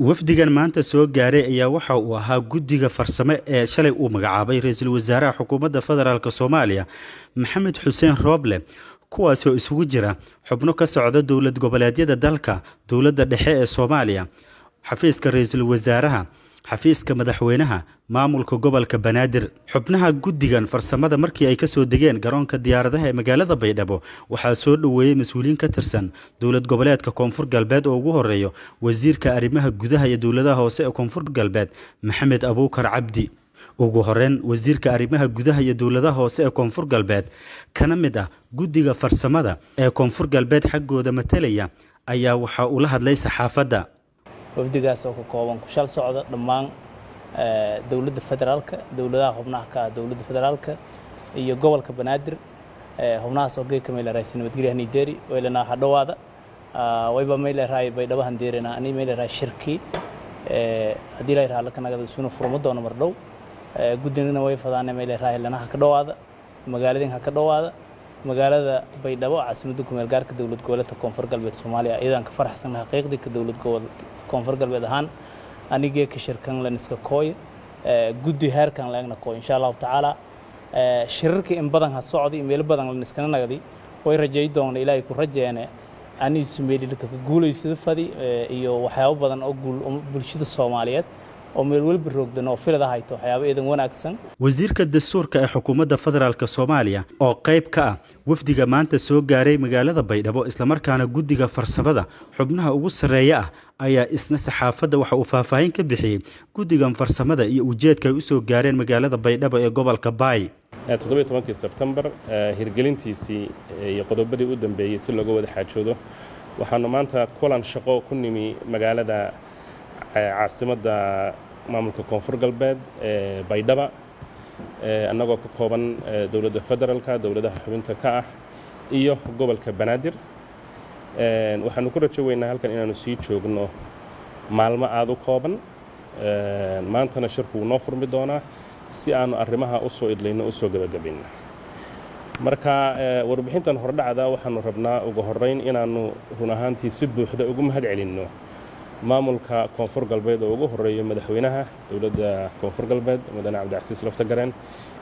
Wafdigan maanta soo gaaray ayaa waxa uu ahaa guddiga farsamo ee shalay uu magacaabay ra-iisul wasaaraha xukuumadda federaalka Soomaaliya, Maxamed Xuseen Rooble, kuwaasoo isugu jira xubno ka socda dowlad goboleedyada dalka, dowladda dhexe ee Soomaaliya, xafiiska ra-iisul wasaaraha, xafiiska madaxweynaha, maamulka gobolka Banaadir. Xubnaha guddigan farsamada markii ay kasoo degeen garoonka diyaaradaha ee magaalada Baydhabo, waxaa soo dhoweeyey mas-uuliyiin ka tirsan dowlad goboleedka Koonfur Galbeed, oo ugu horeeyo wasiirka arrimaha gudaha iyo dowladaha hoose ee Koonfur Galbeed, Maxamed Abuukar Cabdi. Ugu horeyn, wasiirka arrimaha gudaha iyo dowladaha hoose ee Koonfur Galbeed, kana mid ah guddiga farsamada ee Koonfur Galbeed xaggooda matalaya, ayaa waxa uu la hadlay saxaafadda. Wafdigaas oo ka kooban kushal socda dhammaan dowladda federaalka, dowladaha xubnaha ka ah dowladda federaalka iyo gobolka Banaadir. Xubnahaas oo geedka mayleerahay nabadgelyaha nideri waylana hadhowaada. Wayba mayleerahay Baydhabahan deerina ani mayleerahay shirki haddii la yiraahdo lakanagada suna furmo doono mar dhow. Guddigana way fadaane mayleerahay lana ha ka dhowaada magaaladin, ha ka dhowaada magaalada Baydhabo, caasimadda kumeel gaarka dowlad goboleedka Koonfur Galbeed Soomaaliya. Iyadaan ka faraxsan xaqiiqdii ka dowlad gobol Koonfur Galbeed ahaan anigee ka shirkan laniska kooy guddi heerkan laegna kooy. Insha Allahu tacaala, shirarka in badan ha socday, meelo badan laniskana nagdi, way rajay doona, Ilaahay ku rajeene aniisu meelilka ka guulaysada fadi iyo waxyaabo badan oo guul bulshada Soomaaliyeed oo meel weliba roogdan oo filada hayto, waxyaabo iidan wanaagsan. Wasiirka dastuurka ee xukuumadda federaalka Soomaaliya, oo qayb ka ah wafdiga maanta soo gaaray magaalada Baydhabo, islamarkaana guddiga farsamada xubnaha ugu sarreeya ah, ayaa isna saxaafadda waxa uu faahfaahin ka bixiyey guddigan farsamada iyo ujeedka ay usoo gaareen magaalada Baydhabo ee gobolka Baay. 17-kii Sebtembar hirgelintiisii iyo qodobadii u dambeeyey si looga wada xaajoodo, waxaanu maanta kulan shaqo ku nimi magaalada caasimadda maamulka Koonfur Galbeed ee Baydhaba, annagoo ka kooban dowladda federaalka, dowladaha xubinta ka ah iyo gobolka Banaadir. Waxaanu ku rajo weynaa halkan inaanu sii joogno maalmo aada u kooban. Maantana shirku wuu noo furmi doonaa si aanu arrimaha u soo idlayno, usoo gebagabayno. Marka warbixintan hordhacda waxaanu rabnaa ugu horrayn inaannu run ahaantii si buuxda ugu mahad celinno maamulka Koonfur Galbeed, oo ugu horreeyo madaxweynaha dowladda Koonfur Galbeed, mudane Cabdicasiis Laftagareen,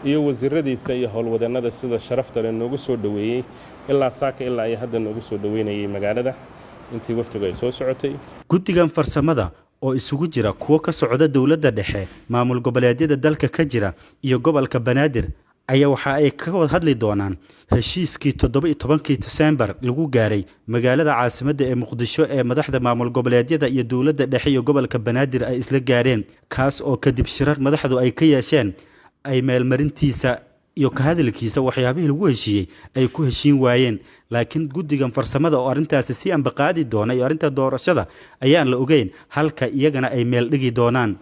iyo wasiiradiisa iyo howlwadeennada sida sharafta leh noogu soo dhoweeyey ilaa saaka, ilaa iyo hadda noogu soo dhoweynayay magaalada intii waftigu ay soo socotay. Guddigan farsamada oo isugu jira kuwo ka socda dowladda dhexe, maamul goboleedyada dalka ka jira iyo gobolka Banaadir, ayaa waxa ay ka wada hadli doonaan heshiiskii 17-kii Disembar lagu gaaray magaalada caasimadda ee Muqdisho, ee madaxda maamul goboleedyada iyo dowladda dhexe iyo gobolka Banaadir ay isla gaareen, kaas oo kadib shirar madaxdu ay ka yeesheen ay meelmarintiisa iyo ka hadalkiisa waxyaabihii lagu heshiiyey ay ku heshiin waayeen. Laakiin guddigan farsamada oo arrintaasi si ambaqaadi doona iyo arrinta doorashada ayaan la ogeyn halka iyagana ay meel dhigi doonaan.